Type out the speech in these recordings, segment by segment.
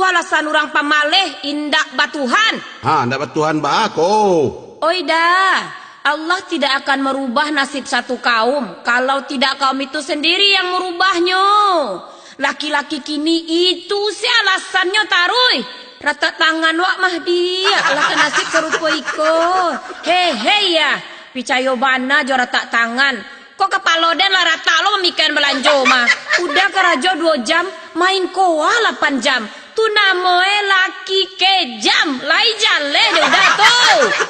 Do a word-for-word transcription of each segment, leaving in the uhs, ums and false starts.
Alasan urang pamaleh, indak batuhan. Ha, ndak batuhan baa ko? Oi da, Allah tidak akan merubah nasib satu kaum, kalau tidak kaum itu sendiri yang merubahnyo. Laki-laki kini itu se alasannyo taruih. Ratak tangan wak mah diak lah ka nasib sarupo iko. Hehe ya, picayo bana jo ratak tangan. Kok kapalo den lah ratak lo mamikian balanjo mah. Udah karajo duo jam, main koa lapan jam. Tu namoe laki kejam, lai jaleh deh udah tu.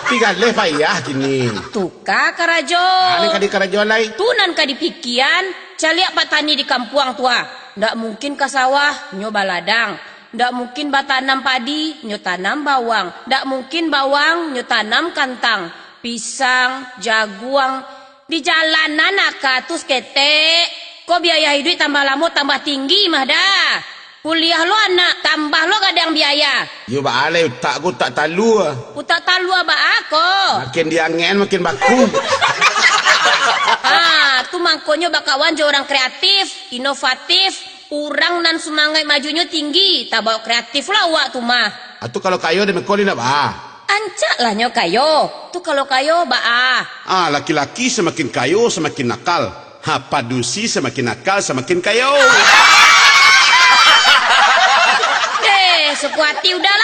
Ti galeh payah kini. Tuka karajo. Ane ka dikarajo lai. Tu nan ka dipikian, caliak patani di kampuang tu ah. Ndak mungkin ka sawah, nyo baladang. Ndak mungkin batanam padi, nyo tanam bawang. Ndak mungkin bawang, nyo tanam kantang, pisang, jaguang. Di jalanan aka tu saketek, ko biaya iduik tambah lamo tambah tinggi mah dah. Kuliah lo anak, tambah lo gadang biaya. Yo baa lai utak ko utak talua. Utak talua baa ko? Makin diangekan makin baku. Ha, tu mangkonyo bakawan jo urang kreatif, inovatif, urang nan sumangaik majunyo tinggi, tabao kreatif lah awak tu mah. Atu kalau kayo dek meko li ndak baa? Ancak lah nyo kayo. Tu kalau kayo baa? Ah, laki-laki samakin kayo samakin nakal. Ha, padusi samakin nakal samakin kayo. Deh, suko ati udah